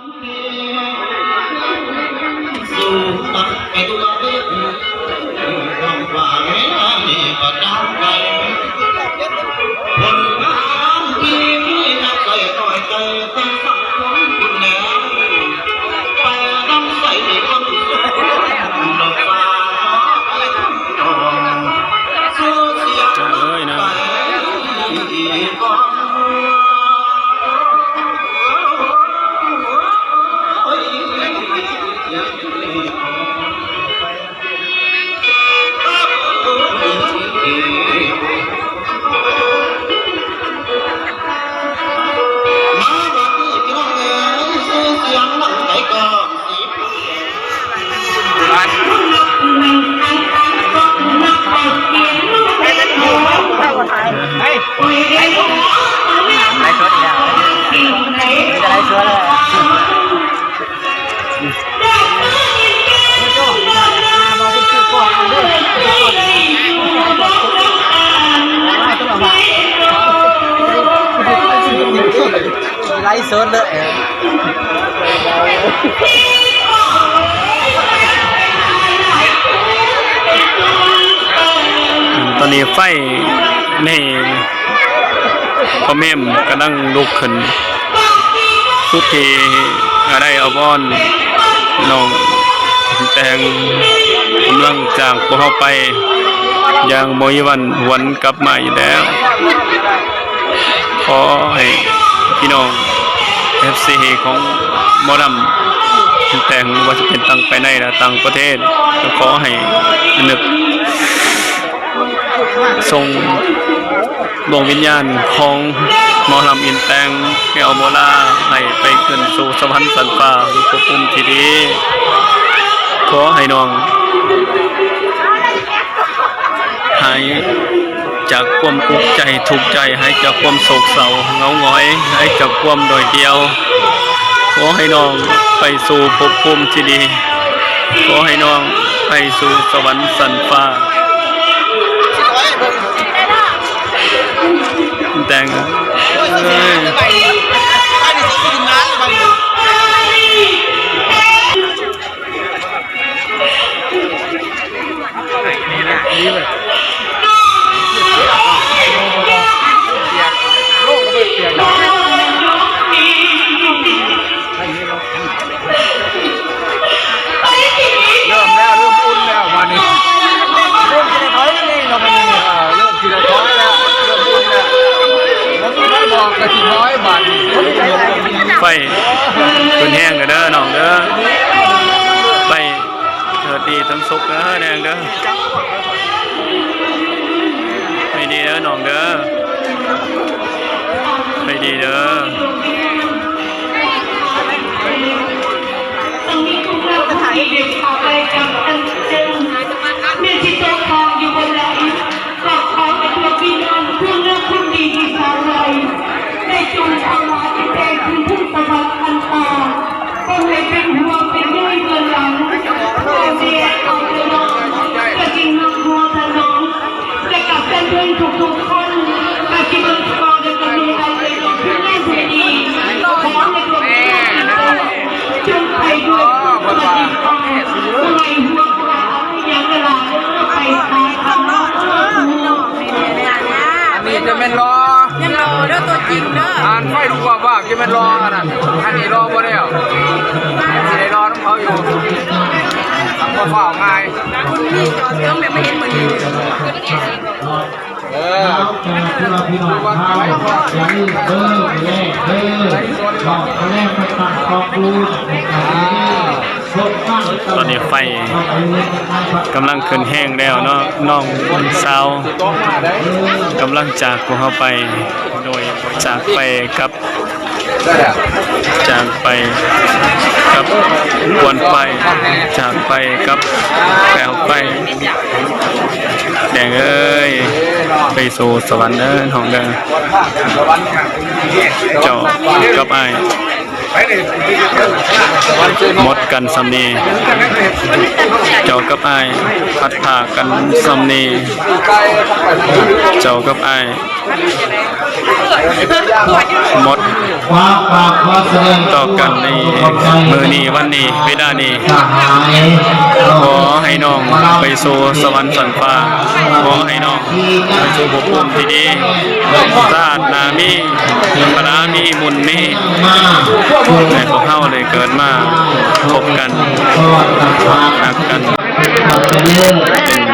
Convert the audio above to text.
ເອີຍນະ ໄລສົດເລີຍ. ຕອນນີ້ໄຟໃນພໍ່ແມ່ມກຳລັງລຸກຂຶ້ນ ສຸດທີ່ອາໄດອາວອນ ນ້ອງແຕງ ກຳລັງຈາກພວກເຮົາໄປ ຢ່າງບໍ່ມີວັນຫວນກັບມາອີກແລ້ວ. ຂໍໃຫ້ພີ່ນ້ອງເອັຟຊີຂອງໝໍລຳແຕງ ບໍ່ວ່າຈະເປັນທັງພາຍໃນ ແລະ ຕ່າງປະເທດ ກໍຂໍໃຫ້ນຶກສົ່ງ ດວງວິນຍານຂອງໝໍລຳອິນແຕງ ແກ້ວໂມລາ ໃຫ້ໄປຂຶ້ນສູ່ສະຫວັນຊັ້ນຟ້າ ຢູ່ພົບພູມທີ່ດີ. ຂໍໃຫ້ນ້ອງຫາຍຈາກຄວາມອຸກໃຈທຸກໃຈ, ຫາຍຈາກຄວາມໂສກເສົ້າເຫງົາຫງອຍ, ຫາຍຈາກຄວາມໂດດດ່ຽວ. ຂໍໃຫ້ນ້ອງໄປສູ່ພົບພູມທີ່ດີ. ຂໍໃຫ້ນ້ອງໄປສູ່ສະຫວັນຊັ້ນຟ້າ. ແຕງເອີຍ ເລີ່ມແລ້ວ ເລີ່ມອຸ່ນແລ້ວບາດນີ້ ເລີ່ມທີລະຖອຍເອງເນາະ ບາດນີ້ ເອີ ເລີ່ມທີລະຖອຍແລ້ວ ເລີ່ມອຸ່ນແລ້ວ ບໍ່ມີໃຜບອກກໍຊິຖອຍບາດນີ້. ໄຟຂຶ້ນແຮງເດີນ້ອງເດີ ໄຟເທີຕີທັງສົກເດີແດງເດີ. ໄປດີເດີນ້ອງເດີ ໄປດີເດີ. ຕ້ອງມີຜູ້ຮັບຜິດຊອບໄປກັບອັນເຊິ່ງ ແມ່ນຊິຕົກຄ້າງຢູ່ບ່ອນໃດ ກໍຂໍໃຫ້ພວກພີ່ນ້ອງຜູ້ເລີກຄົນດີທີ່ສາໄວ ໄດ້ຈົ່ງເຂົ້າມາທີ່ແຕ່ງຄືນເຖິງສະຫວັນອັນຕາ ບໍ່ໃຫ້ເປັນຫ່ວງເປັນໃຍເບື້ອງຫຼັງ ພໍ່ແມ່ເອົາແຕ່ນ້ອງ ກະຈຶ່ງຮັກຫົວຖະໜອມ ແລະ ກະເຊີນເຊີນທຸກໆຄົນ ກະຊິເບິ່ງພໍ່ ແລະ ກະແມ່ໄດ້ແຕ່ນ້ອງຄືງານທີ່ດີ ຂໍໃຫ້ພວກເຈົ້າ ຈົ່ງໄປດ້ວຍຄວາມສະຫວັດດີຄອນ ບໍ່ໃຫ້ຫ່ວງຫວາຍຫຍັງເວລາເດີ ໄປສາທາລະນະ. ອັນນີ້ຈະແມ່ນຫຼໍ່ ຍັງຫຼໍ່ເດີ ຕົວຈິງເດີ ອັນໄຟລຸກວາບວາບຈະແມ່ນຫຼໍ່ ອັນນັ້ນ ອັນນີ້ຫຼໍ່ບໍ່ແລ້ວ ຊິໄດ້ຫຼໍ່ນຳເຂົາຢູ່ ບໍ່ຟ້າວງ່າຍ ມີຈອດເຕີມແບບມາເຫັນມື້ນີ້. ເອີ ຕອນນີ້ໄຟກຳລັງຂຶ້ນແຮງແລ້ວເນາະ ນ້ອງສາວກຳລັງຈາກພວກເຮົາໄປ ໂດຍຈາກໄປກັບ ຈາກໄປກັບກວນໄຟ ຈາກໄປກັບແປວໄຟ. ແດງເອີຍ ໄປສູ່ສະຫວັນເດີນ້ອງເດີ. ເຈົ້າກັບອ້າຍໝົດກັນສ່ຳນີ້ ເຈົ້າກັບອ້າຍພັດພາກັນສ່ຳນີ້ ເຈົ້າກັບອ້າຍໝົດ ຝາກຝາກຂໍສະແດງ ຕໍ່ກັນໃນມື້ນີ້ ວັນນີ້ ເວລານີ້ ສະຫາຍ ຂໍໃຫ້ນ້ອງໄປສູ່ສະຫວັນສັນຟ້າ ຂໍໃຫ້ນ້ອງໄປສູ່ພົບພູມທີ່ດີ ຊາດໜ້າມີພະລາ ມີບຸນມີ ໃຫ້ພວກເຮົາໄດ້ເກີດມາພົບກັນ ຮັກກັນ ເປັນ